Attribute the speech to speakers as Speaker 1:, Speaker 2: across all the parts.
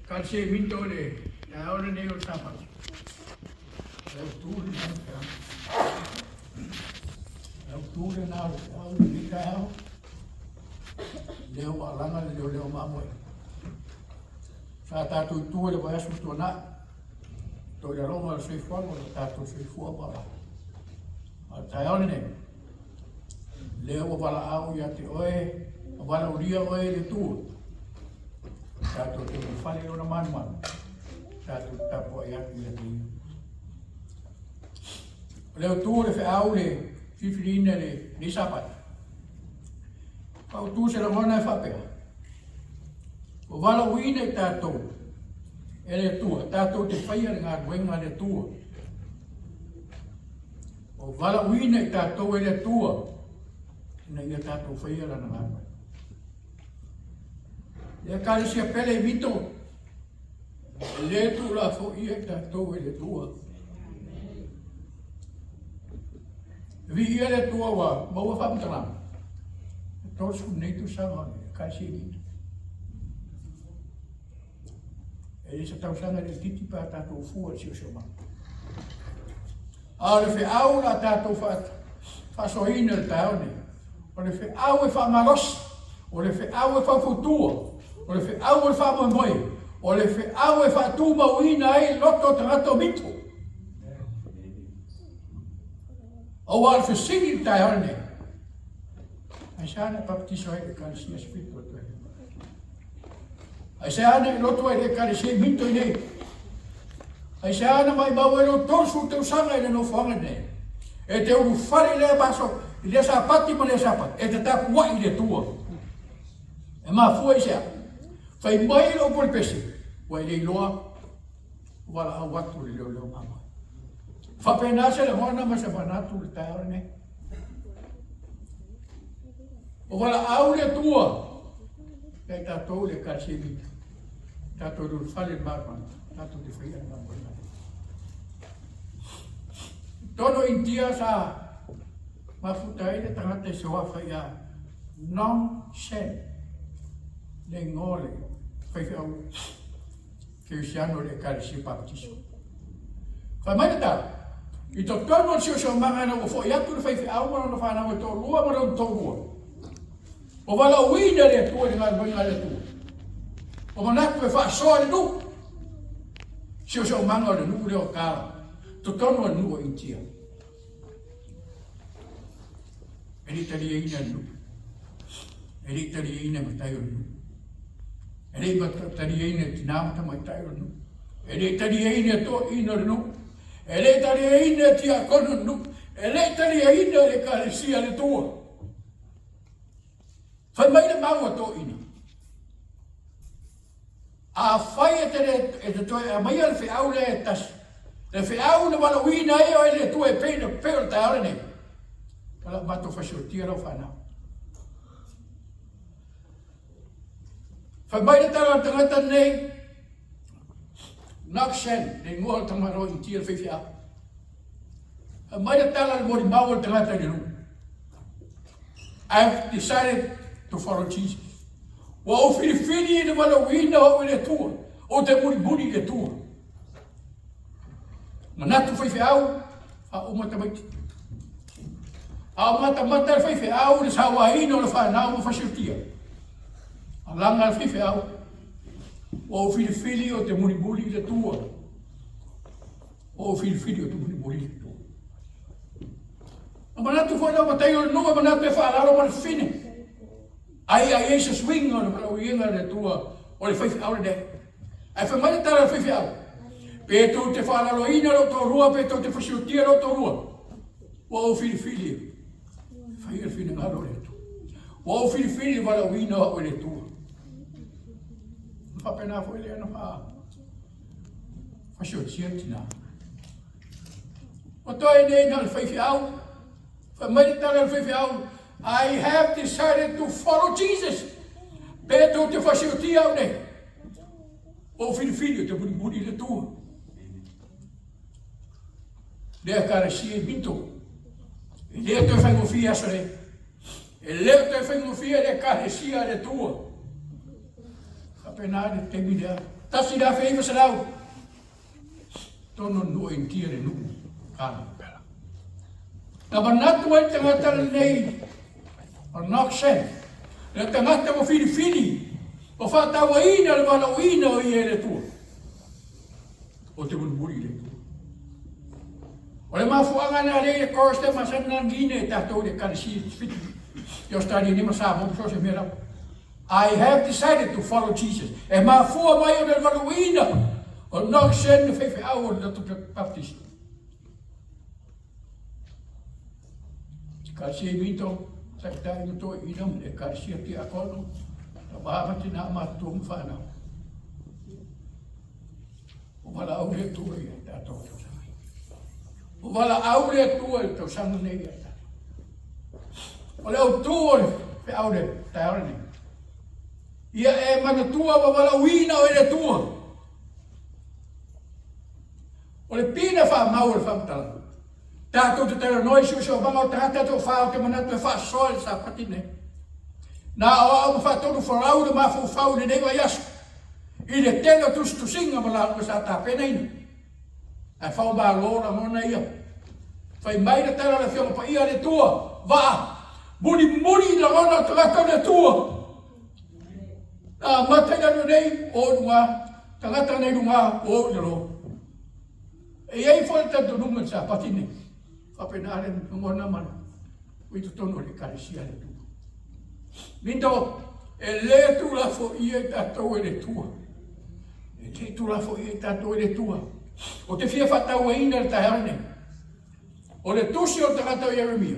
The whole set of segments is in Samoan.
Speaker 1: Ekalesia i Minto i le taeao lenei o le Sapati. Le autu lena o le feau. Le autu lena o le feau i lenei taeao. Lea ua alaga le leoleo mamoe. Sa tatou i tua i le vaiaso ua tuanai. Toe laloga o le soifuaga o le tatou soifua ma ola. A o le taeao lenei, lea ua valaau ia te oe, ma valaaulia oe i le Atua. Tatou te ulufale i lona manumalu, tatou te tapuai atu ia te ia. O le autu o le feau le filifiliina i lenei Sapati, fautu se lagona e faapea, Ua valaauina i tatou e le Atua, tatou te faia le galuega a le Atua. Ua valaauina i tatou e le Atua ina ia tatou faia lana galuega. Le Ekalesia pele i Mito, e le tuulafoia i tatou e le Atua. Viia le Atua ua maua faamatalaga. E 30 nei tausaga o le Ekalesia i Mito. E le se tausaga le itiiti pe a tatou fua i le siosiomaga. A o le feau la tatou faasoaina i le taeao nei, o le feau e faamalosi, o le feau e faufautua, o le feau o le faamoemoe, o le feau e faatumauina ai loto o tagata o mito. Aua o le fesili i le taeao lenei, aisea na e bapetiso ai i le Ekalesia 75? Aisea na e loto ai i le Ekalesia i Minto i nei? Aisea na maimau ai lou 30 tausaga i le nofoaga nei? E te ulufale i lea maso, i lea Sapati ma lea Sapati, e te tapuai i le Atua. E mafua i sea? Fai mai lou polipese, ua e le iloa, ua valaau atu le leoleo mamoe. Faapena se lagona ma se manatu i le taeao lenei. Ua valaau le Atua ia i tatou i le Ekalesia i Mita, tatou i ulufale i le malumalu, tatou te faia le galuega lea. Totonu o Initia sa mafuta ai le tagata i se oafa ia Nong Shen, le igoa o le faifeau kerisiano o le Ekalesia Papatiso. Fai mai le tala, i totonu o le siosiomaga ina ua foi atu le faifeau ma lona fanau e toalua ma lona toalua, ua valaauina e le Atua i le galuega a le Atua. Ua manatu e faasoa le nuu, siosiomaga o le nuu lea o Kala, totonu o le nuu o Initia. E le i taliaina e le nuu. E le i taliaina e matai o le nuu. E le i taliaina e tinā ma tamaitai o le nuu. E le i taliaina e toeaiina o le nuu. E le i taliaina e tiakono o le nuu. E le i taliaina e le Ekalesia a le Atua. Fai mai le mau a toeaiina. Afai e te le e te toe aumaia le feau lea e tasi, le feau na valaauina ai oe e le Atua e pei ona pei o le taeao lenei, o lau matou fasiotia lau fanau. Fai mai le tala a le tagata lenei, Noxen, le igoa o le tamaloa Initia le faifeau. Fai mai le tala a le molimau a le tagata i le nuu. I've decided to follow Jesus. Ua ou filifili i le valaauina o au e le Atua, ou te mulimuli i le Atua. Manatu faifeau, faauma tamaiti. A o matamata le faifeau i le sauaina o le fanau ma fasiotia. Alaga le faifeau, ua ou filifili ou te mulimuli i le Atua. Ua ou filifili ou te mulimuli i le Atua. Na manatu foi lau matai o le nuu e manatu e faalalo ma le fafine. Ai a i ai se suiga o le valaauina e le Atua o le faifeau lenei. Ae fai mai le tala a le faifeau, Pe tou te faalaloina lou toalua pe tou te fasiotia lou toalua, ua ou filifili e faia le finagalo o le Atua. Ua ou filifili le valaauina o au e le Atua. Na faapena foi lea na faafasiotia le tina. Ua toe nei na o le faifeau. Fai mai le tala a le faifeau, I have decided to follow Jesus. Pe tou te fasiotia au nei. Ua ou filifili ou te mulimuli i le Atua. Lea Ekalesia i Minto. E le o toe faigofie aso nei. E le o toe faigofie le Ekalesia a le Atua. Faapena le taimi lea. 1900, tonu nuu o Initia le nuu Ghana. Na manatu ai le tagata lenei o Knox Sen, le tagata ua filifili, ua faatauaina le valaauina o ia e le Atua, o te mulimuli i le Atua. O le mafuaaga lena lea i le chorus lea masani ona lagina e tatou i le Ekalesia i Fiti, i Ausetalia nei ma Samoa ma so o se mea lava. I have decided to follow Jesus. E mafua mai ona le valaauina o Knox Sen le faifeau o le lotu Baptist. Ekalesia i Minto, taitai ma toeaina ma le Ekalesia Tiakono, tama ma tina ma matutua ma fanau. Ua valaau le Atua ia tatou tausaga. Ua valaau le Atua i le tausaga nei ia tatou. O le autu o le feau le taeao lenei. Ia e manatua ua valaauina oe e le Atua. O le pina faamau o le faamatalaga. Tatou te talanoa i siosiomaga o tagata e toafa ou te manatu e faasoa i le Sapati lenei. Na aoao ma faatonu folau le mafaufau i lenei vaiaso i le tele o tusitusiga ma lauga sa tapenaina. Ae faomalo lagona ia. Fai mai le tala a le Afioga Paia a le Atua, Vaa, mulimuli i lagona o tagata o le Atua. Na amata i lalo nei, o i luga, tagata nei luga, o i lalo. E i ai foi le talitonuga i le Sapati nei, faapena le lagona ma le ui totonu o le Ekalesia a le Atua. Minto, e le tulafoia i tatou e le Atua. E le tulafoia i tatou e le Atua. Ou te fia faatauaina le taeao nei. O le tusi o le tagata o Ieremia,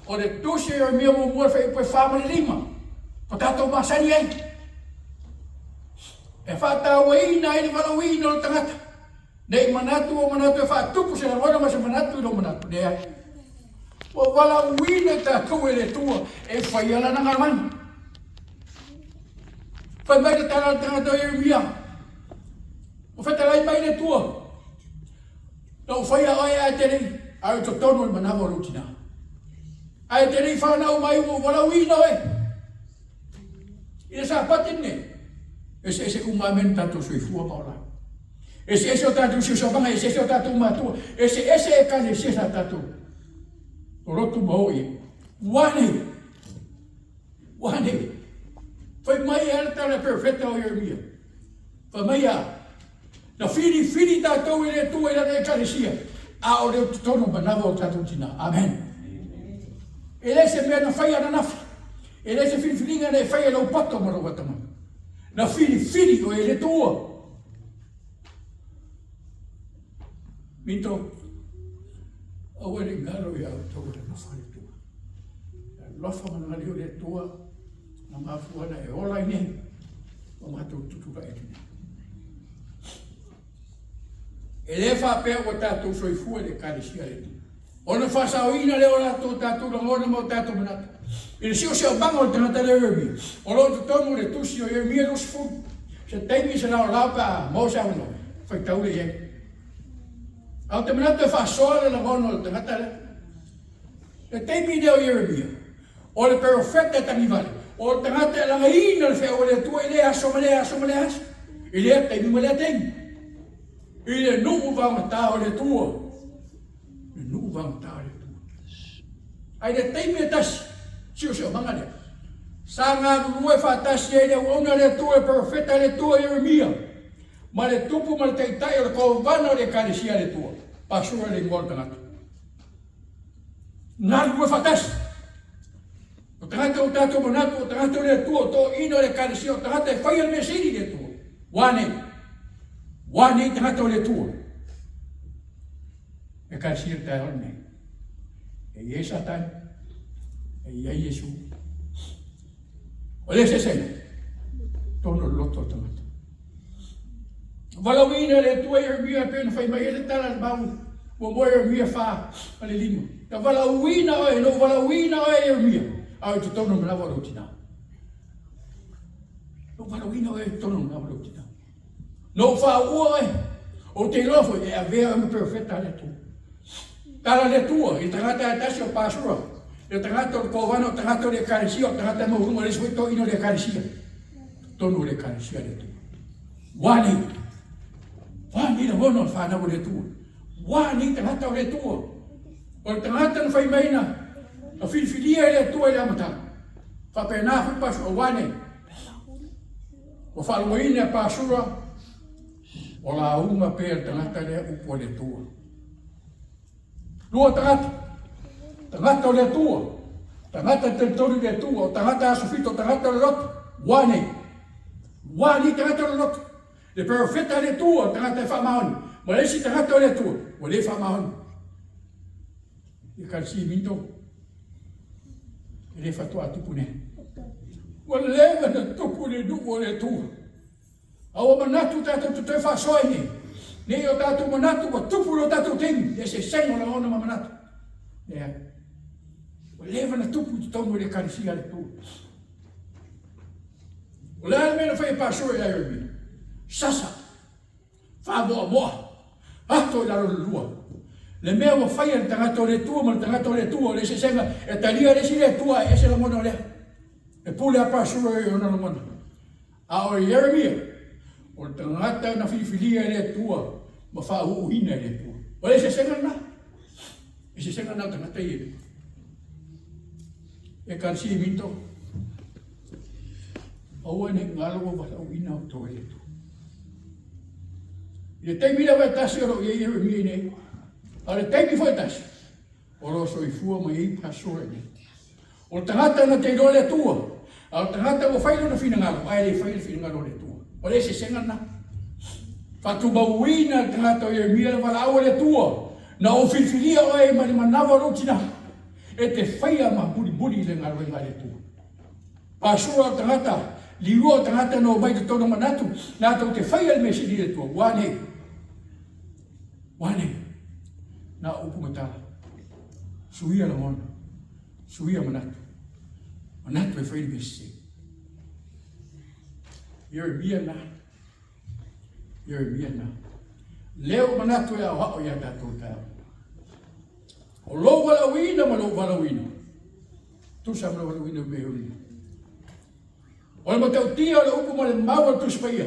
Speaker 1: o le tusi o Ieremia muamua le fuaiupu e 4 ma le 5, o tatou masani ai. E faatauaina ai le valaauina o le tagata. Ne i manatu ua manatu e faatupu se lagona ma se manatu i lou manatu. Leai. Ua valaauina i tatou e le Atua e faia lana galuega. Fai mai le tala a le tagata o Ieremia, ua fetalai mai le Atua, na ou faia oe ae te le i, ae o totonu o le manava o lou tinā. Ae te le i whanau mai ua ou valaauina oe. I le Sapati lenei, eseese uma lava mea na tatou soifua ma ola ai. Eseese o tatou siosiomaga, eseese o tatou matua, eseese ekalesia sa tatou lolotu ma o i ai. Ua nei, ua nei. Fai mai a le tala perfeta o Ieremia. Fai mai a, na filifili tatou e le Atua i lana ekalesia, a o le totonu manawa o tatou tina. Amen. E le se mea na fai ananafi. E le se filifiliga na e fai e lou poto ma lou atamai. Na filifili oe e le Atua. Minto, aua le galo ia outou le alofa o le Atua. Le alofa ma le maliu o le Atua, na mafua na e ola ai nei, ma matou tutulai atu nei. E le faapea ua tatou soifua i le Ekalesia a le Atua. Ona faasaoina lea o latou tatou lagona ma o tatou manatu. I le siosiomaga o le tagata lea o Ieremia, o lo o i totonu o le tusi o Ieremia 20, se taimi se laolao pe a maua se avanoa, faitau lea i ai. Ae ou te manatu e faasoa le lagona o le tagata lea. Le taimi lea o Ieremia, o le perofeta e tagivale, o le tagata e lagaina le feau a le Atua i lea aso ma lea aso ma lea aso, i lea taimi ma lea taimi, i le nuu vaogatā o le Atua. Le nuu vaogatā o le Atua. Ae i le taimi e tasi, siosiomaga lea, sa galulue faatasi ai le auauna a le Atua, le perofeta a le Atua Ieremia, ma le tupu ma le taitai o le kovana o le Ekalesia a le Atua, Pasura le igoa o le tagata. Galulue faatasi. O tagata o tatou manatu, o tagata o le Atua, o toeaiina o le Ekalesia, o tagata e faia le mea sili i le Atua. Ua nei. Ua nei tagata o le Atua. Ekalesia le taeao lenei. E i ai Satani, e i ai Iesu. O le eseesega, tonu o le loto o le tagata. Valaauina le Atua Ieremia e pei ona fai mai ai le tala a le mau muamua Ieremia 4 ma le 5. Na valaauina oe, na ou valaauina oe Ieremia, a o i totonu o le manava o lou tinā. Na ou valaauina oe i totonu o le manava o lou tinā. Na ou faaua oe, ou te iloa foi e avea oe ma perofeta a le Atua. Tala le Atua i le tagata e tasi o Pasura, i le tagata o le kovana, o le tagata o le ekalesia, o le tagata e maualuga o le isi foi toeaina o le ekalesia. Totonu o le ekalesia a le Atua. Ua nei. Ua nei lagona o le fanau o le Atua. Ua nei tagata o le Atua. O le tagata na fai mai na, na filifilia e le Atua i le amataga. Faapena foi pasura, ua nei. Ua faalogoina e pasura, o lauga pea le tagata lea upu a le Atua. Lua tagata, tagata o le Atua, tagata e talitonu i le Atua, o tagata aso fito, o tagata o le loto, ua nei. Ua nei tagata o le loto. Le perofeta a le Atua, o tagata e faamaoni, ma le isi tagata o le Atua, ua le faamaoni. Ekalesia minto, e le faatoa tupu nei. Ua leva na tupu le nuu o le Atua. A ua manatu tatou te toe faasoa ai nei, nei o tatou manatu ua tupu i lo tatou taimi, le eseesega o lagona ma manatu. Leai. Ua leva na tupu i totonu o le Ekalesia a le Atua. O le a le mea na fai e Pastor ia Ieremia? Sasa. Faamoamoa. Ato i lalo le lua. Le mea ua faia le tagata o le Atua ma le tagata o le Atua, o le eseesega e talia le isi le Atua ae ese lagona o lea. E pule a Pastor i ona lagona. A o Ieremia, o le tagata na filifilia e le Atua ma faauuina e le Atua. O le eseesega lena. Eseesega lena o tagata ia. Ekalesia i Minto, aua ne i galo ua valaauina outou e le Atua. I le taimi lava e tasi o lo o i ai Ieremia i nei, a o le taimi foi e tasi, o lo o soifua mai ai pastor i nei. O le tagata na te iloa le Atua, a o le tagata ua fai lona finagalo, ae le faia le finagalo o le Atua. O le eseesega lena. Faatumauina le tagata o Ieremia le valaau a le Atua, na ou filifilia oe mai le manava o lou tina, e te faia ma mulimuli i le galuega a le Atua. Pasura o tagata, liua o tagata na omai i totonu o manatu, latou te faia le mea sili i le Atua. Ua nei. Ua nei. Na o upu ma tala. Suia lagona. Suia manatu. Manatu e fai le mea sese. Ieremia na. Ieremia na. Lea ua manatu e aoao iā tatou taeao. O lou valaauina ma lou valaauina. Tusa ma lou valaauina me Ieremia. O le matautia o le upu ma le mau a le Tusi Paia.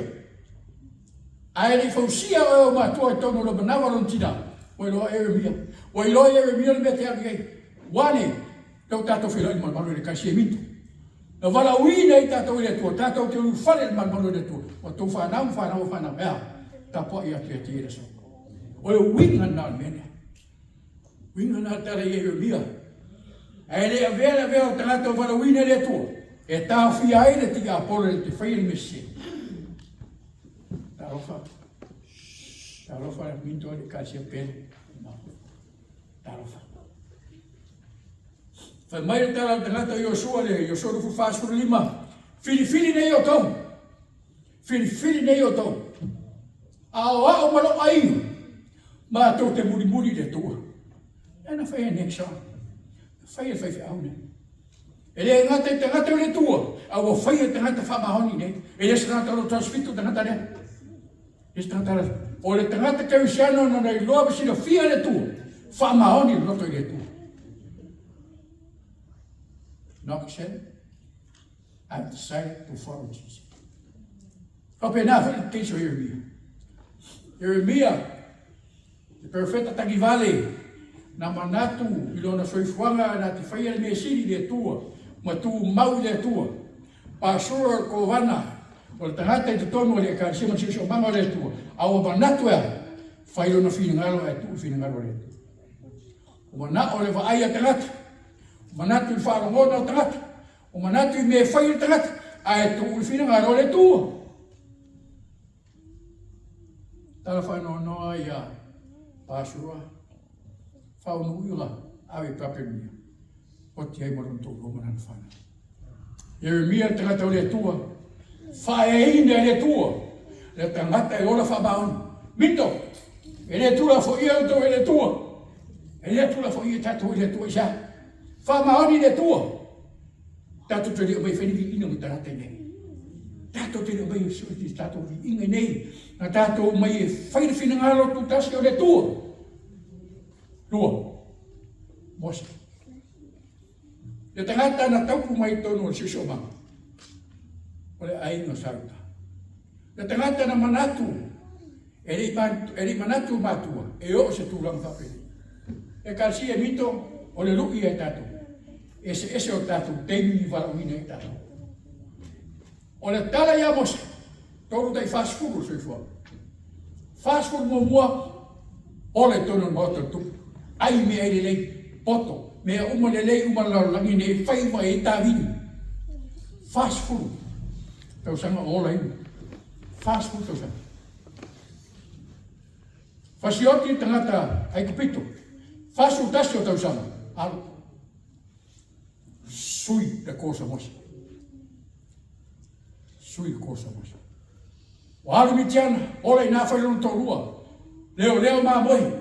Speaker 1: Ae le i fausia oe o matua i totonu o lou manawa lona tina, ua iloa e Ieremia. Ua iloa e Ieremia le mea te alu i ai. Ua nei, lea ua tatou feiloai i le malumalu i le Ekalesia i Minto. Na valaauina ai tatou e le Atua, tatou te ulufale i le malumalu e le Atua. Ua tou fanau ma fanau a fanau, e a? Tapuai atu ia te ia i le aso. O le uiga lena o le mea lea. Uiga lena o le tala i Ieremia. Ae le avea le avea o tagata o valaauina e le Atua, e taofia ai le tiapolo e te faia le mea sese. Talofa. Talofa le minto le ekalesia pele. Talofa. Fai mai le tala al tagata o Iosua le Iosua 24, filifili nei outou. Filifili nei outou. A o au ma lou aiga, matou te mulimuli i le Atua. E na fai e Nexon. Fai e le faifeau nei. E le gata i tagata o le Atua, a ua fai e tagata faamaoni nei. E le se tagata o lo tasfitu tagata lea. E se tagata o le tagata kerisiano na na iloa ma silafia le Atua, faamaoni le loto i le Atua. Knox said, I've decided to follow Jesus. Faapena foi le case o Ieremia. Ieremia, le perofeta tagivale, na manatu i lona soifuaga na te faia le mea sili i le Atua, ma tumau i le Atua. Pastor o le kovana, o le tagata i totonu o le Ekalesia ma le siosiomaga o le Atua, a ua manatu e a? Fai lona finagalo ae tuu le finagalo o le Atua. Ua manao le vaai a tagata, ua manatu i le faalogona o tagata, ua manatu i mea e fai e le tagata, ae tuu le finagalo o le Atua. Tala faanoanoa ia Pasua faaunuuiga ave i Papelonia, oti ai ma lona toalua ma lana fanau. Ieremia le tagata o le Atua, faaeaina e le Atua, le tagata e ola faamaoni. Mito, e le tulafoia outou e le Atua, e le tulafoia tatou e le Atua i se a? Faamaoni le Atua. Tatou te le o mai fai ni viiga mo tagata i nei. Tatou te le o mai e sui i tatou viiga i nei. Na tatou mai e fai le finagalo tutasi o le Atua. Lua, Mose. Le tagata na taupu mai tonu o le siosiomaga, o le aiga sa Iuta. Le tagata na manatu, e le i manatu matua, e oo se tulaga faapenei. Ekalesia e mito, o le lu'i ia i tatou. Eseese o tatou taimi i valaauina ai tatou. O le tala ia Mose, 30 tai 40 le soifuaga. 40 muamua, ola i totonu o le maota o le tupu. Ai mea ai lelei, poto, mea uma lelei uma le lalolagi nei, fai uma i ai tavini. 40 tausaga o ola ai. 40 tausaga. Fasioti le tagata Aikupito, 41 o tausaga, alu. Sui le course o Mose. Sui le course o Mose. Ua alu Mitiana, ola ina fai lona toalua. Leo leo mamoe.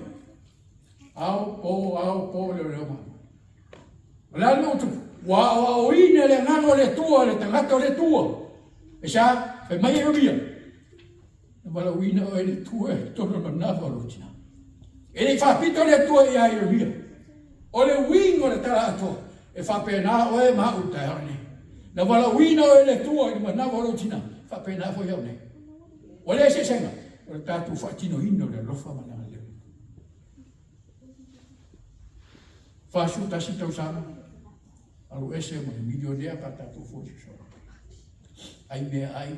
Speaker 1: Ao po, ao po, leo leo mamoe. O le a le mea ua tupu? Ua aoaoina le agaga o le Atua, le tagata o le Atua. E sa, fai mai Ieremia, na valaauina oe e le Atua i totonu o le manava o lou tina. E le i faapito le Atua ia Ieremia. O le uiga o le tala atoa, e faapena oe ma au i le taeao lenei. Na valaauina oe e le Atua i le manava o lou tina, e faapena foi au nei. O le eseesega, o le tatou faatinoina o le alofa ma le agalelei. 41 tausaga, alu ese ma le milionea pa tatou foi se solo. Ai mea ai,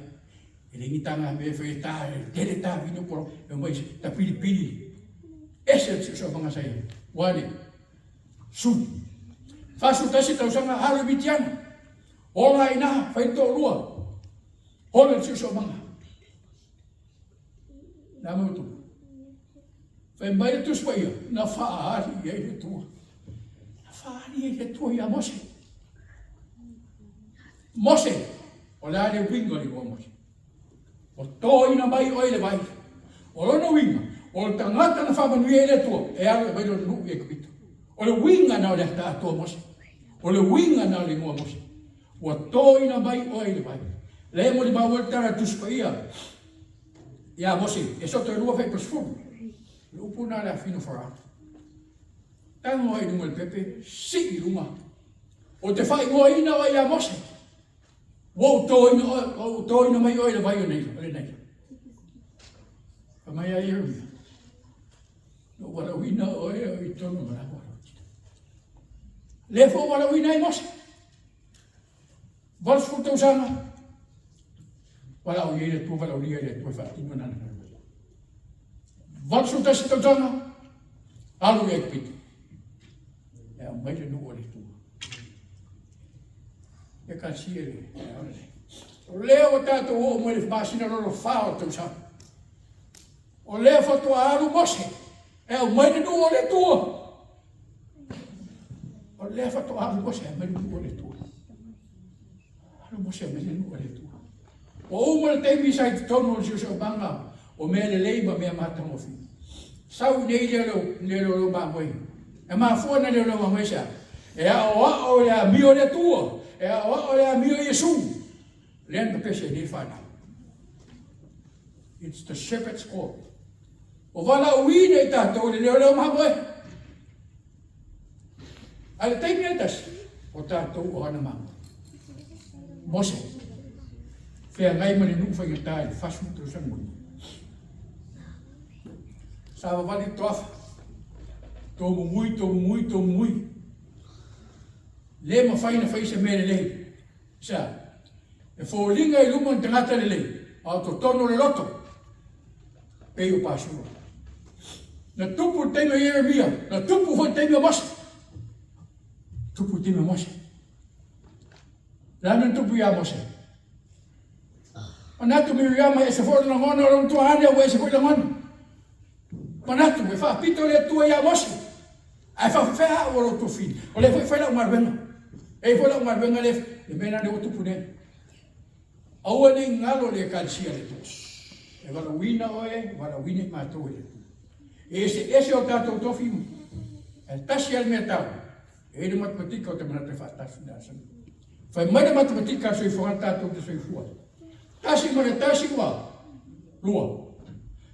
Speaker 1: e le ni taga mea e fai e ta, e tele ta vino polo, e mai ta pilipili. Ese le siosiomaga sa i ai. Ua ne, sui. 41 tausaga, alu i Mitiana. Ola ai ina, fai le toalua. Ola le siosiomaga. Na mau tupu. Fai mai le Tusi Paia, na faaali i ai le Atua. Na faaali i ai le Atua ia Mose. Mose, o le a le uiga o le igoa Mose? Ua toina mai oe i le vai. O lona uiga, o le tagata na faamanuia ai le Atua, e alu e aumai lona nuu i Aikupito. O le uiga na o le ata atoa Mose. O le uiga na o le igoa Mose. Ua toina mai oe i le vai. Lea e molimau ai le tala a le Tusi Paia ia Mose, e soto e lua fai 10. Le upu na le afino Farao. Tago ai lunga le pepe, sii i luga. O te faaigoaina oe ia Mose. Ua ou toina oe, ua ou toina mai oe i le vai o nei, o le nei. Fai mai ai Ieremia, na ou valaauina oe o i totonu o manava o lou tina. Lea foi ua valaauina ai Mose. 80 tausaga, valaau i ai le Atua, valaaulia i le Atua e faatino lana galuega. 81 tausaga, alu i Aikupito. E aumai le nuu o le Atua. Ekalesia le O lea ua tatou oo mai le masina lona fa o le tausaga. O lea faatoa alu Mose e aumai le nuu o le Atua. O lea faatoa alu Mose e aumai le nuu o le Atua. Alu Mose e aumai le nuu o le Atua. Ua uma le taimi sa i totonu o le siosiomaga o mea lelei ma mea matagofie. Sau i nei leoleo mamoe. E mafua na leoleo mamoe se a? E aoao i le amio a le Atua. E aoao i le amio a Iesu. Lea na pepese ai nei fanau. It's the shepherd's call. O valaauina i tatou i le leoleo mamoe. A le taimi e tasi, o tatou o ana mamoe. Mose, feagai ma le nuu faigata i le 40 tausaga muamua. Savavali le toafa, tomumui, tomumui, tomumui. Le mafai na fai se mea lelei. Sa, e foliga i luma ni tagata lelei, a o totonu o le loto, pei o Pasura. Na tupu le taimi o Ieremia, na tupu foi le taimi o Mose. Tupu le taimi o Mose. Le a mea na tupu ia Mose? Manatu Miriama e ese foi le lagona o lona tuaane ua ese foi lagona. Manatu e faapito le Atua ia Mose. Ae faafefea au o lou tofi. O lea foi fai lau galuega. E i foi lau galuega le le mea lena ua tupu nei. Aua ne i galo le Ekalesia a le Atua. E valaauina oe, valaauina i matou e le Atua. E eseese o tatou tofi, ae tasi lava le mea taua, e i ai le matematika o te manatu e faatasi le aso. Fai mai le matematika a le soifuaga tatou te soifua. Tasi ma le tasi ua lua.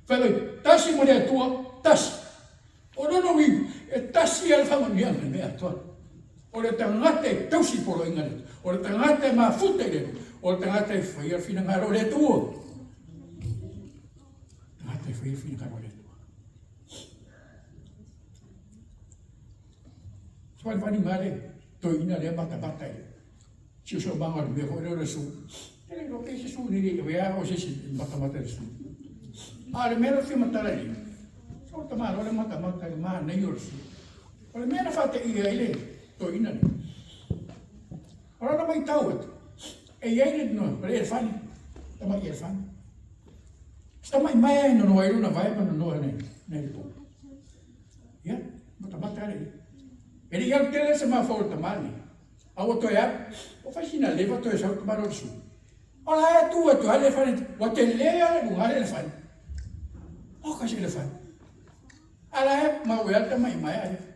Speaker 1: Fai mai, tasi ma le Atua, tasi. O lona uiga, e tasi lava le faamanuiaga i le mea atoa. O le tagata e tausi i poloaiga a le Atua. O le tagata e mafuta i le Atua. O le tagata e faia le finagalo o le Atua. faia finagalo o le Atua. Savalivali mai le toeaina lea matamata i le siosiomaga o le mea foi lea o le su. E le iloa pe se su nei le avea o se isi matamata i le su. A o le mea lea ou te fia matala i ai, so le tamaloa lea matamata i le manaia o le su. O le mea na faateia ai le toeaina lea, o lana matau atu, e i ai le, o le elefani, tamai elefani. Se tamai maea e nono ai lona vae ma nono ai nai le po. Ia, matamata le ia. E le i alu tele se mafaufau o le tama lenei, a ua toe alu, ua fai sina leva toe sau le tamaloa i le su. O la e tu atu lava le elefani, ua tele lava le luga o le elefani. Oka se elefani. A la e mau ai lava le tamai maea lea.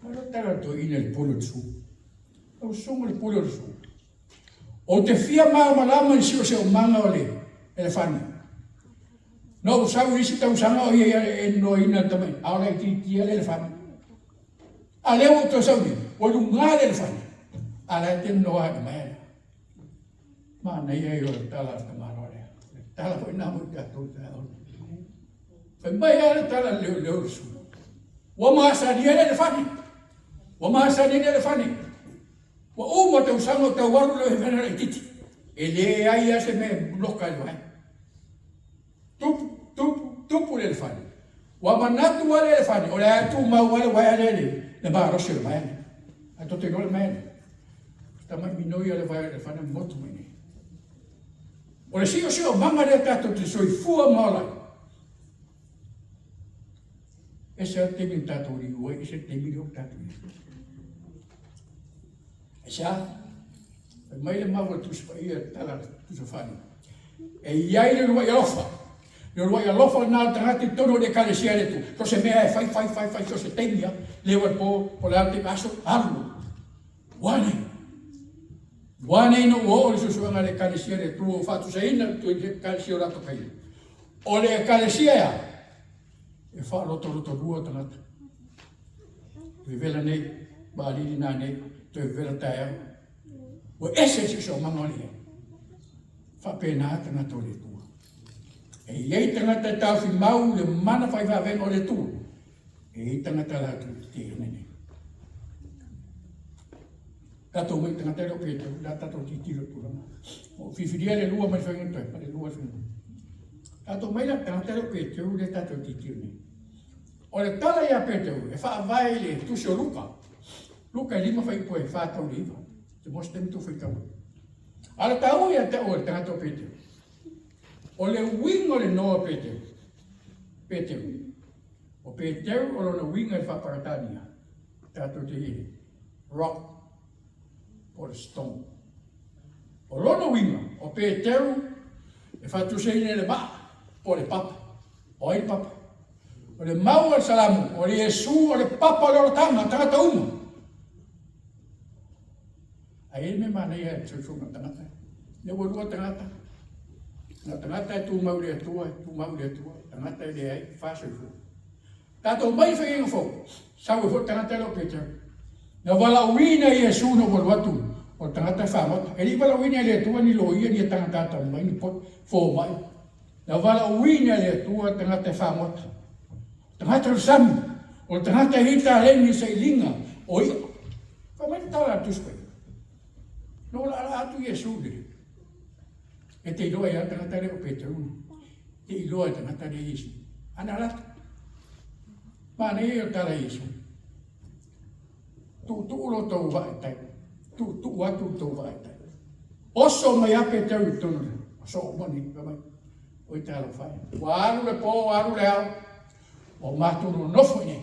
Speaker 1: O le tala a le toeaina i le pule o le su. Lau susuga i le pule o le su. Ou te fia malamalama i le siosiomaga o le elefani. Na ou sau i isi tausaga o ia e nonoaina le tamai, a o laitiiti le elefani. A lea ua ou toe sau nei, ua luga le elefani, a la e te nonoa i le maea lea. Manaia ia o le tala a le tamaloa lea. Le tala foi na mo i tatou i taeao nei. Fai mai lava le tala a le leoleo le su. Ua masani ai le elefani. Ua masani ai le elefani. Ua uma tausaga o tau alu le elefani laitiiti. E leai lava se mea e loka ai le vaega. Tupu, tupu, tupu le elefani. Ua manatu lava le elefani, o le a tumau lava le uaea lea i le malosi o le vaea lea. Ae tou te iloa le mea lea. Tamai minoi lava le vae o le elefani motu mai nei. O le siosiomaga lea tatou te soifua ma ola ai. Ese lava le taimi na tatou liu ai, ese le taimi lea ua tatou i ai. Aisea? Fai mai le mau a le Tusi Paia, le tala a le Tusi o Faaliga. E i ai le uluai alofa. Le uluai alofa lena o le tagata i totonu o le Ekalesia a le Atua. So o se mea e fai, fai, fai, fai, so o se taimi lava, leu a le po, po o le a le taimi, aso, alu. Ua nei. Ua nei ina ua oo le suesuega a le Ekalesia a le Atua ua faatusaina le Ekalesia o Lapakaia. O le Ekalesia e a? E faalotolotolua tagata. Vevela nei, maalili nanei, toe vevela taeao. Ua ese le siosiomaga o le ia. Faapena tagata o le Atua. E i ai tagata e taofi mau le mana fai vavega o le Atua. E i ai tagata latou te teena nei. Tatou mai tagata le o Petero, la tatou titilo tulaga. O fifilia le lua mai faiga toe, ma le lua faiga. Tatou mai la tagata le o Petero le tatou titilo nei. O le tala ia Peteru e faavae i le Tusi o Luka, Luka e 5 fuaiupu e 4 tau i le 9, te maua se taimi tou faitau ai. A o le taua ia te au o le tagata o Peteru, o le uiga o le noa o Peteru, Peteru, o Peteru o lona uiga i le faa-Paratania, tatou te i rock po o le stone. O lona uiga, o Peteru e faatusaina i le maa po o le papa. O ai le papa? O le mau a le Salamu, o le Iesu o le papa o le olataga, tagata uma. Ae i ai le mea manaia i le soifuaga o tagata. Lea ua lua tagata. Na tagata e tumau i le Atua, e tumau i le Atua, tagata e leai, fa soifua. Tatou mai i faiga fou, sau ai foi le tagata lea o Peteru. Na valaauina e Iesu ina ua alu atu o le tagata e fagota. E le i valaauina e le Atua ni loia, ni tagata atamamai, ni fomai. Na valaauina e le Atua le tagata e fagota. O tagata o le sami, o le tagata e i ai taleni i le sailiga o i'a. Fai mai le tala a le Tusi Paia. Na ua laalaa atu Iesu i le E te iloa ai lava le tagata lea o Peteru. Te iloa e le tagata lea Iesu. Ana alu atu. Manaia ia o le tala a Iesu. Tuutuu lo tou vaa i tai. Tuutuu atu lo tou vaa i tai. Oso mai a Peteru i totonu. Oso uma nei. Fai mai. Oi talofa e. Ua alu le po, ua alu le ao. Ua matou nonofo i nei.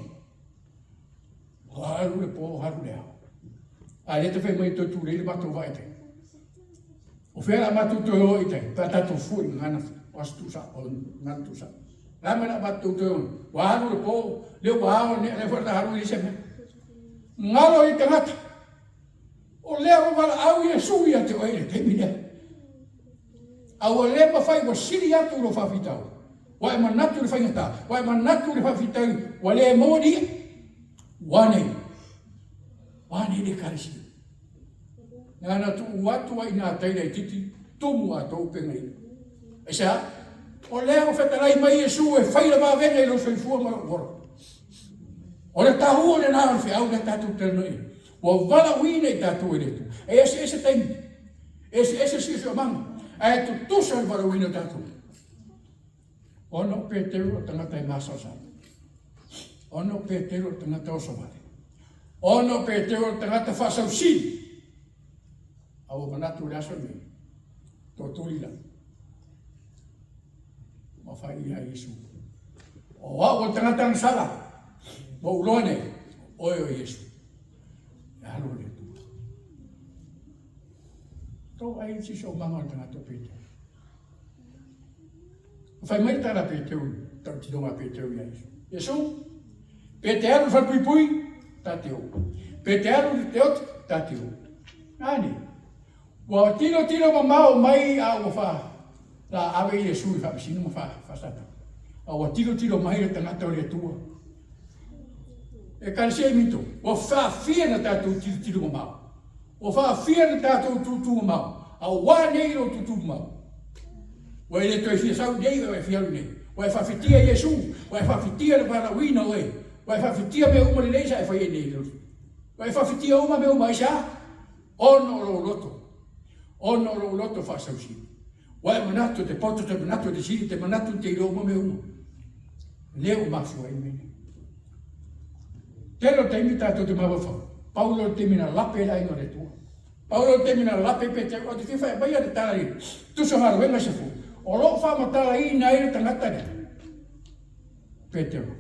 Speaker 1: Ua alu le po, alu le ao. A lea te fai mai toe tulei le matou vaa i tai. O fea la matou toe o i tai, pe a tatou fua i gagana o aso tuusao, o gagana tuusao. La mai la matou toe o, ua alu le po, lea ua ao, lea foi la alu i se mea. Ngalo i tagata. O lea ua valaau Iesu ia te oe i le taimi lea. A ua le mafai ua sili atu lou faafitauli. Ua e manatu i le faigata, ua e manatu i le faafitauli, ua le maua ni i'a. Ua nei, ua nei le Ekalesia. Na na tuu atu ai i nā tai laitiiti, tumu atoa upega ia. Aisea? O lea ua fetalai mai Iesu e fai le vavega i lou soifua ma lou ola. O le tahua lena o le feau lea tatou te talanoa i ai. Ua valaauina i tatou e le Atua. E eseese taimi, eseese siosiomaga, ae tutusa le valaauina o tatou. Ona o Peteru o le tagata e masalosalo. Ona o Peteru o le tagata osovale. Ona o Peteru o le tagata faasausili. A ua manatu i le aso lenei, totuli la. Ma fai ia Iesu. O au o le tagata agasala, ua ou iloa nei, o oe o Iesu. E alu le Atua. Tou ai le siosiomaga o le tagata o Peteru. Fai mai le tala a Peteru, tautinoga a Peteru ia Iesu. Iesu, pe te alu i le falepuipui, ta te o. Pe te alu i le te oti, ta te o. Nani, ua tilotilo mamao mai a ua fa la ave Iesu i faamasino ma fa faasata. A ua tilotilo mai le tagata o le Atua. Ekalesia i Minto, ua faafia na tatou tilotilo mamao. Ua faafia na tatou tutu mamao, a ua nei lou tutu mamao. Ua e le toe fia sau nei, ua e fia alu nei. Ua e faafetia Iesu, ua e faafetia le valaauina o oe, ua e faafetia mea uma lelei sa e faia nei. Ua e faafetia uma mea uma, aisea? Ona o lou loto, ona o lou loto faasausili. Ua e manatu te poto, te manatu te sili, te manatu te iloa uma mea uma. Lea ua mafua ai mea nei. Tele o taimi tatou te mafaufau, pau lea o le taimi na lape ai le aiga o le Atua. Pau lea o le taimi na lape pe te ou te fia fai aumaia le tala i tusa galuega se fou. O lo o faamatalaina ai le tagata lea, Petero,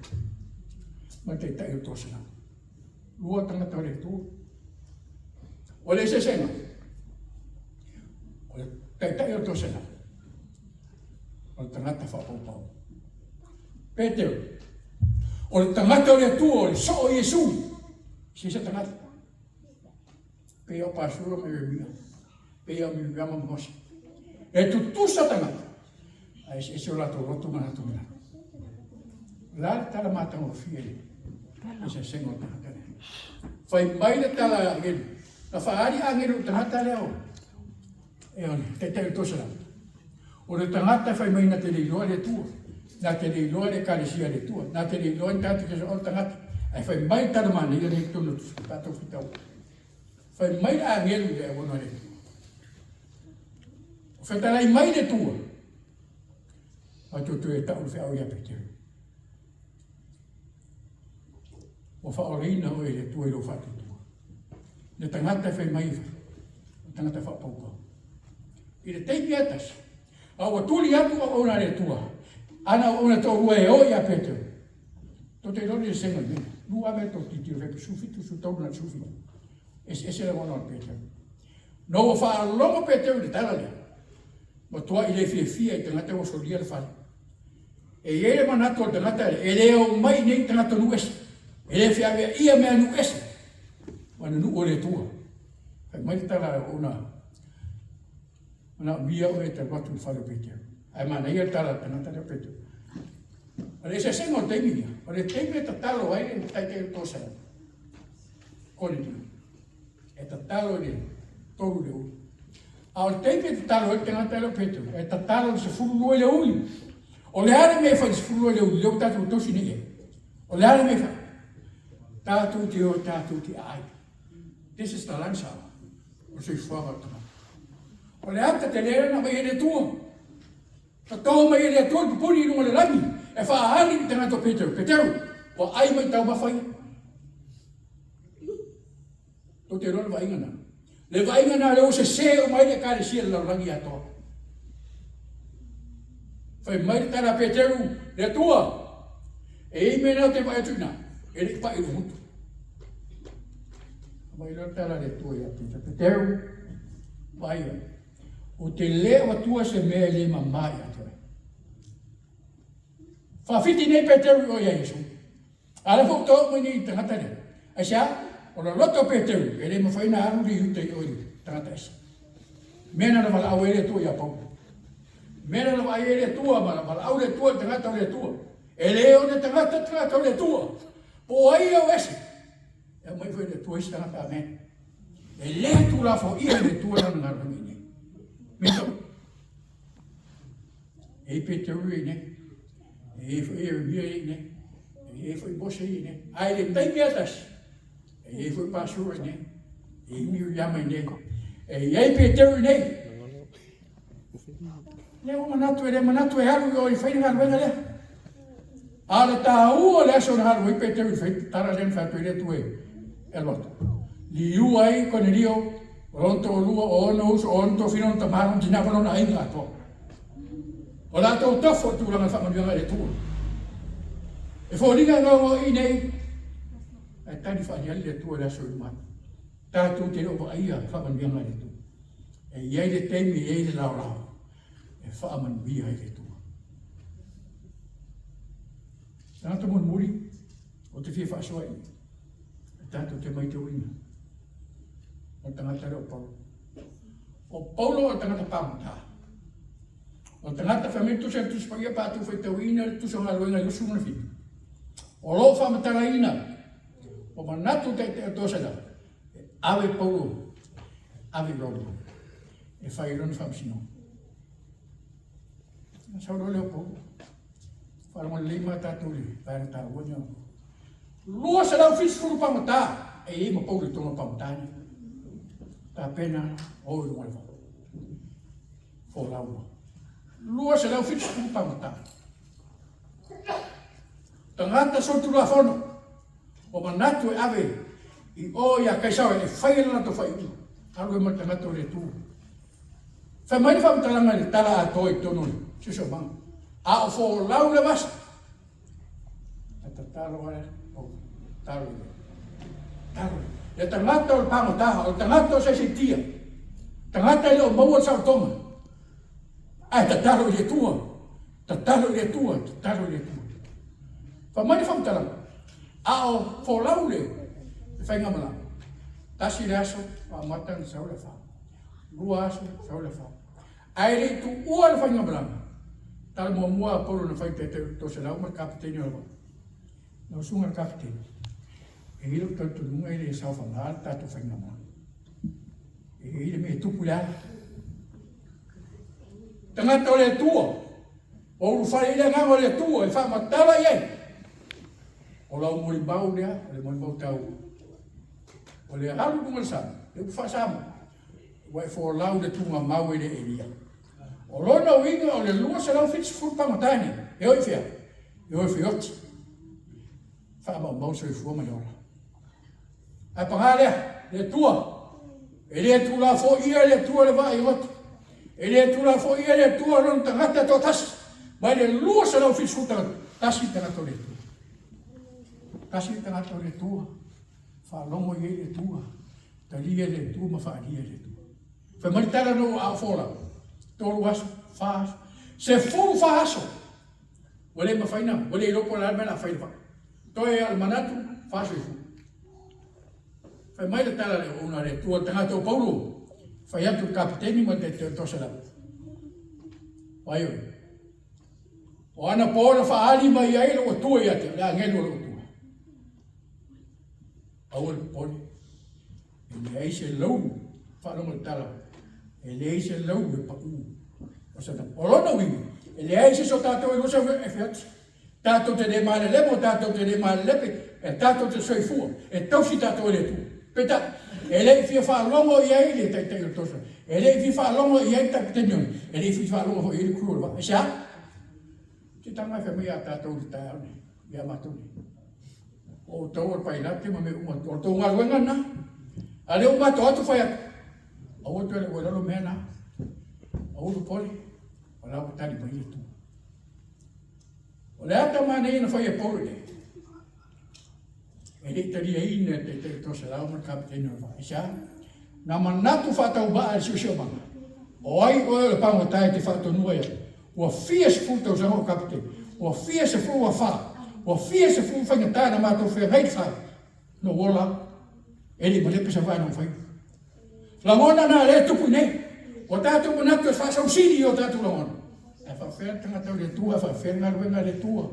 Speaker 1: ma le taitai o le toaselau. Lua tagata o le Atua. O le eseesega, o le taitai o le toaselau, o le tagata faapaupau. Petero, o le tagata o le Atua, o le soo o Iesu, se se tagata. Pei o Pasura ma Ieremia, pei o Miriama ma Mose. E tutusa tagata, ae eseese o latou loto ma latou manatu. O le a le tala matagofie i le eseesega o tagata lea? Fai mai le tala a agelu, na faaali agelu i tagata lea o E o le taitai o le toaselau. O le tagata e fai mai na te le iloa le Atua, na te le iloa le Ekalesia a le Atua, na te le iloa ni tagata keriseano, o le tagata. Ae fai mai le tala manaia lea i totonu o le tatou faitau. Fai mai le agelu i le auauna a le Atua. O fetalai mai le Atua, ma toe toe tau le feau ia Peteru. Ua faaolaina oe e le Atua i lou faatuatua. Le tagata e fai mai, o le tagata faapaupau. I le taimi lava e tasi, a ua tuli atu auauna a le Atua, ana auauna e toalua e o ia Peteru, tou te iloa le esega i mea ia. Lua ave tou tilotilo fai, 17, 13 na le 17. Eseese lagona o le Peteru. Na ua faalogo Peteru i le tala lea, matuai le fiafia i tagata ua solia le fale. E i ai le manatu o le tagata lea, e le omai i nei tagata nuu ese, e le feaveaia mea nuu ese, ma le nuu o le Atua. Fai mai le tala ona manaomia oe e te alu atu i le fale o Peteru. Ae manaia le tala a le tagata lea o Peteru. O le eseesega o le taimi lea, o le taimi e tatalo ai le taitai o le toaselau, Korinio, e tatalo i le 3 i le uli. A o le taimi e tatalo ai le tagata lea o Peteru, e tatalo i le 12 i le uli. O le a le mea e fai i le 12 i le uli, lea ua tatou tausi nei i ai. O le a le mea e fai? Tatou te o tatou te aai. This is the lunch hour. O le soifuaga o le tagata. O le ata tele lea na aumai e le Atua. Tatao mai e le Atua le pupuni i luga o le lagi e faaali i le tagata o Peteru. Peteru, ua ai mai taumafa ia. Tou te iloa le vaaiga na. Le vaaiga na lea ua sese uma ai le Ekalesia i le lalolagi atoa. Fai mai le tala a Peteru, le Atua, e i ai mea na ou te vaai atu i ina, e le i pai i lou gutu. Mai loa le tala a le Atua ia Peteru, Peteru, vaai oe, ou te le avatua se mea e le mama ia te oe. Faafiti nei Peteru i oe ia Iesu. A lea foi ua toe oo mai nei i le tagata lea. Aisea? O le loto o Peteru, e le mafai ona alu le Iuta i o i le tagata ese. Mea na na valaau ai le Atua ia Paulo. Mea na na vaai ai le Atua ma na valaau le Atua i le tagata o le Atua. E le o le tagata tagata o le Atua. Po o ai ia o ese. E aumai foi le Atua isi tagata. Amen. E le tulafoia e le Atua lana galuega i nei. Mito. E i ai Peteru ia i inei. E i ai foi Ieremia ia i inei. E i ai foi Mose ia i inei. Ae i le taimi lava e tasi, e i ai foi Pasura i inei. E i ai Miriama i inei. E i ai Peteru i inei. Lea ua manatu, e le manatu e alu i o e fai le galuega lea. A o le taua o le aso na alu ai Peteru i fai tala lea na fai atu ai le Atua e alu atu. Liu ai Konelio, o lona toalua, o ona uso, o ona toafina, ona tama, ona tina ma lona aiga atoa. O latou tofo i tulaga o faamanuiaga i le Atua. E foliga e gaogaoii nei, ae tali faaaliali le Atua i le aso i luma atu. Tatou te le o vaaia faamanuiaga a le Atua. E i ai le taimi, e i ai le laolao e faamanuia ai le Atua. Tagata mulimuli, ou te fia faasoa i e tatou te maitauina o le tagata lea o Paulo. O Paulo o le tagata pagota. O le tagata fai mai tusa le Tusi Paia pa tu faitauina le tusa o galuega i 27. O lo o faamatalaina o manatu taitai o toesela e ave Paulo ave i Roma e fai lona faamasinoga. Na sau loa lea o Paulo. Faalogo lelei ma tatou i le vaega taua lea. 270 pagota e i ai ma Paulo i totonu o pagota nei. Tapena o i luga o le vaa. Folau loa. 270 pagota. Tagata solitulafono ua manatu e ave i o ia Kaisara e fai ai le latou faaiuga. Alu ai ma le tagata o le Atua. Fai mai le faamatalaga i le tala atoa i totonu o le siosiomaga. A o folau le vasa, a tatalo ai, o tatalo i le tatalo. Le tagata o le pagota, o le tagata o saisaitia, tagata e le o maua le saolotoga, ae tatalo i le Atua, tatalo i le Atua, tatalo i le Atua. Fai mai le faamatalaga, a o folau le faigamalaga, tasi le aso, faamata ona sau le afa. Lua aso, sau le afa. Ae le i tuua le faigamalaga, tala muamua a Paulo na fai taitai o le toaselau ma le kapeteni o le vaa. Lau susuga i le kapeteni, e i ai lou talitonuga e le saofaga le tatou faigamalaga. E i ai le mea e tupu i le ala. Tagata o le Atua, ua ulufale i le agaga o le Atua e faamatala i ai. O lau molimau lea, o le molimau taua. O le alu i luga o le sami, le upu faa-Samoa, ua e folau i le tuugamau e le Elia. O lona uiga o le 270 pagota nei, e o i fea? E o i Fioti. Faamaumau le soifua ma le ola. Ae paga lea, le Atua, e le tulafoia le Atua le vaa i goto. E le tulafoia le Atua lona tagata e toatasi. Mai le 270 tagata, tasi le tagata o le Atua. Tasi le tagata o le Atua. Faalogo i ai le Atua, talia e le Atua ma faaalia e le Atua. Fai mai le tala na ua folau, tolu aso, fa aso, 14 aso. Ua le mafai na, ua le iloa po o le a le mea o le a fai i le vaa. Toe lava o le manatu, 40. Fai mai le tala a le auauna a le Atua, le tagata o Paulo, fai atu i le kapeteni ma le taitai o le toaselau. Vai oe. O anapo na faaali mai ai lou Atua ia te au, le agelu o lou Atua. Aua le popole. E leai se laulu, faalogo le tala, e leai se laulu e pau o Satana. O lona uiga, e leai se isi o tatou e lua sau e feoti. Tatou te le malelemo, tatou te le malelepe, e tatou te soifua, e tausi tatou e le Atua. Peitai, e le i fia faalogo i ai le taitai o le toso, e le i fia faalogo i ai le kapeteni o e le i fia faalogo foi i ai le crew o le vaa. Aisea? Se taga e fai mai ia tatou i le taeao nei, ia matou nei. O outou o le pailate ma mea uma, o le tou galuega lena. A lea ua matou atu fai atu, aua toe le ua lalo mea na. Aua popole, o la ua tali mai le Atua. O le ata manaia na fai e Paulo nei, e le i taliaina e taitai o toaselau ma le kapeteni o le vaa. Aisea? Na manatu faatauvaa e le siosiomaga, o ai oe o le pagota e te faatonua ia? Ua fia sefulu tausaga o kapeteni, ua fia sefulu afa, ua fia sefulu faigata na matou feagai le fale. Na ou ola au, e le i malepe sau vaa na ou faia. Lagona na lea e tupu i nei. Ua tatou manatu e faasausili i o tatou lagona. Ae faafefea le tagata o le Atua, ae faafefea le galuega a le Atua.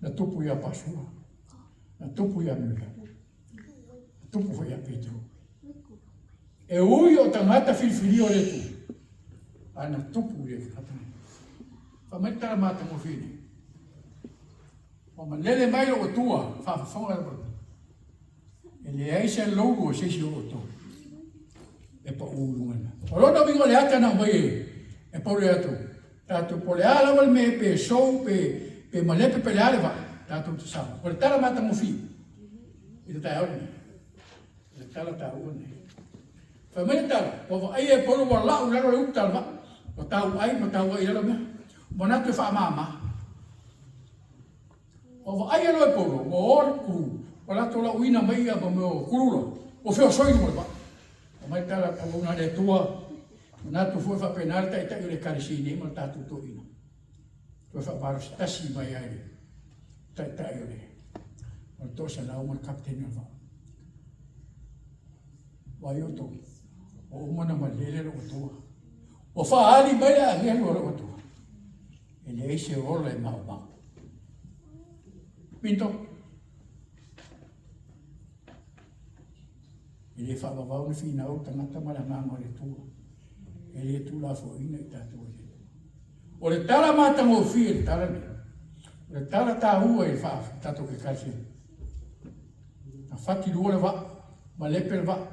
Speaker 1: Na tupu ia Pasua, na tupu ia Miriam, na tupu foi ia Petero. E ui o tagata filifilia o le Atua. Ana tupu i le tagata. Fai mai le tala matagofie nei. Ua malele mai lou Atua, faafofoga le Atua. E leai se loulu o se isi o outou e pau i luga ina. O lona uiga o le ata na aumai e, e Paulo ia outou, tatou po o le a lava le mea pe sou pe, pe malepe pe le a le vaa, tatou te sao. O le tala matagofie i le taeao lenei. O le tala taua lenei. Fai mai le tala, ua vaaia e Paulo ua lau i lalo le uta a le vaa, ua tauai ma tauai i lalo mea. Manatu e faamama. Ua vaaia loa e Paulo, ua o le kulu, ua latou lauina mai ia ma mea o kulula, ua feosoi i luga o le vaa. Fai mai le tala a auauna a le Atua, manatu foi faapena le taitai o le Ekalesia nei ma le tatou toeaina. Toe faamalosi tasi mai ai le taitai o le o le toaselau ma le kapeteni o le vaa. Vaai outou, ua uma ona malele lou Atua. Ua faaali mai le agelu a lou Atua. E leai se ola e maumau. Pinto. E le faavavau ni finau tagata ma le agaga o le Atua. E le tulafoina i tatou e le Atua. O le tala matagofie le tala lenei. O le tala taua i le tatou Ekalesia. Na fati lua le vaa, malepe le vaa.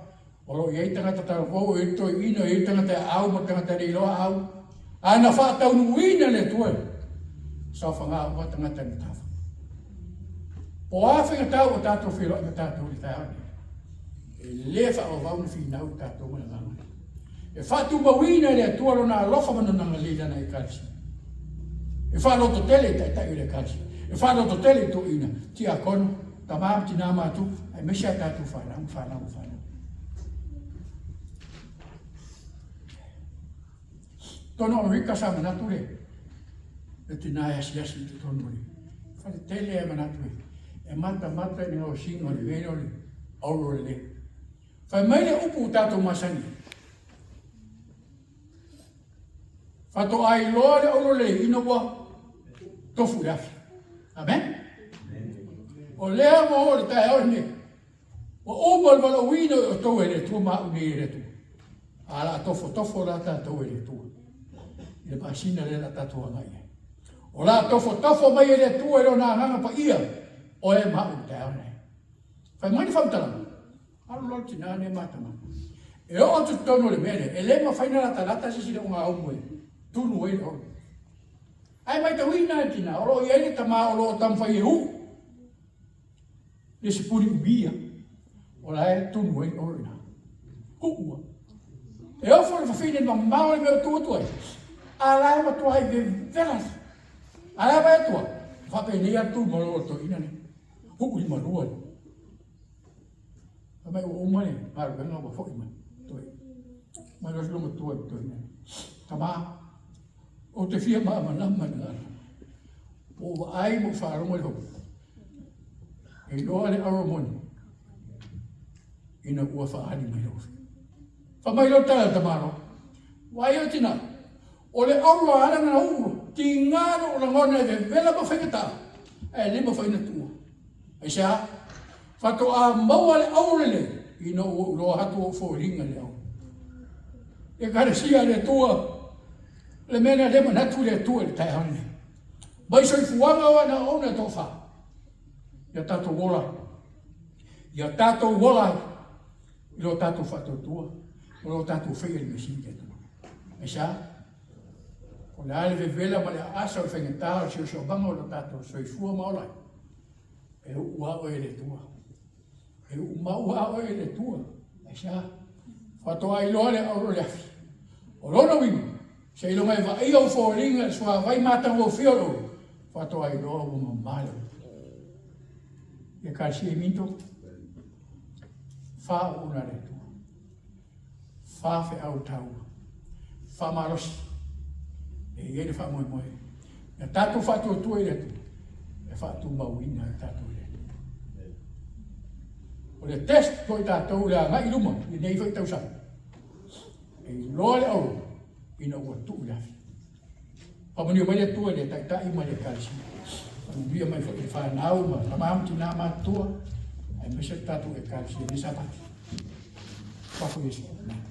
Speaker 1: O lo o i ai tagata talavou, e i ai toeaina, e i ai tagata e aau ma tagata e le iloa aau. Ae na faataunuuina e le Atua e saofaga uma tagata i matafa. Po o a faigatau o tatou feiloai ma tatou i le taeao lenei, e le faavavau ni finau i tatou ma le agaga. E faatumauina e le Atua lona alofa ma lona agalelei i lana Ekalesia. E faalototele i taitai o le Ekalesia. E faalototele i toeaiina, tiakono, tama ma tina matutua, aemaise a tatou fanau ma fanau ma fanau. Tonu Amerika sa manatu le le tina e asiasi i totonu o le fale tele e manatu e e matamata i le gaosiga o le mea o le auro lelei. Fai mai le upu ua tatou masani ai. Faatoa iloa le auro lelei ina ua tofu i le afi. Amen. O lea ua oo le taeao lenei. Ua uma le valaauina o outou e le Atua ma au nei e le Atua. A la tofotofo la tatou e le Atua. I le masina lea la tatou agai ai. O la tofotofo mai e le Atua i lona agaga paia, oe ma au i le taeao lenei. Fai mai le faamatalaga, alu loa le tinā lenei matamata. E oo atu i totonu o le mea lea, e le mafai ona latalata se isi logaumu e tunu ai le olo. Ae matauina e le tinā, o lo o i ai le tama o lo o taumafai e uu le sipuni umia, o la e tunu ai le olo i ina. Uu E ofo le fafine mamao le mea o tu atu ai, a la e matuai vevela. A la e vaai atu, faapenei lava tu ma lo toeaina nei. Uu limalua le. Fai mai ua uma le galuega ua foi mai. Toe. Mai loa se matua i toeaina. Tama, ou te fia malamalama i le galuega. Ua ou vaai ma ou faalogo i le hopu. E iloa le auro moni ina ua faaali mai lau afioga. Fai mai loa le tala a le tamaloa. Vaai o tina, o le auro a ala na uu, tiga lou lagona e vevela ma faigata, ae le mafai ona tuua. Aisea? Faatoa maua le auro lelei ina ua ou iloa atu ou foliga i le auro. Ekalesia a le Atua, le mea lea lea manatu i le Atua i le taeao lenei. Mai soifuaga o ana auauna e toafa. Ia tatou ola ai. Ia tatou ola ai i lo tatou faatuatua, o lo tatou faia i le Mesia le Atua. Aisea? O le a le vevela ma le aasa o le faigata o le siosiomaga o lo tatou soifua ma ola ai. E uu lava oe e le Atua. E uu mau lava oe e le Atua. Aisea? Faatoa iloa le auro i le afi. O lona uiga, seiloga e vaaia ou foliga i le suavai matagofie o le ulu, faatoa iloa ua mama le ulu. Ekalesia i Minto, fa auauna a le Atua. Fa feau taua. Faamalosi. E i ai le faamoemoe. Ia tatou faatuatua i le Atua, e faatumauina ai tatou i le Atua. O le test foi tatou le agai i luma i lenei foi tausaga. E iloa le auro ina ua tuu i le afi. Faamanuia mai le Atua i le taitai ma le ekalesia. Faamanuia mai foi i le fanau ma tama ma tina matutua, aemaise le tatou ekalesia i lenei Sapati. Fafo Iesu. Amen.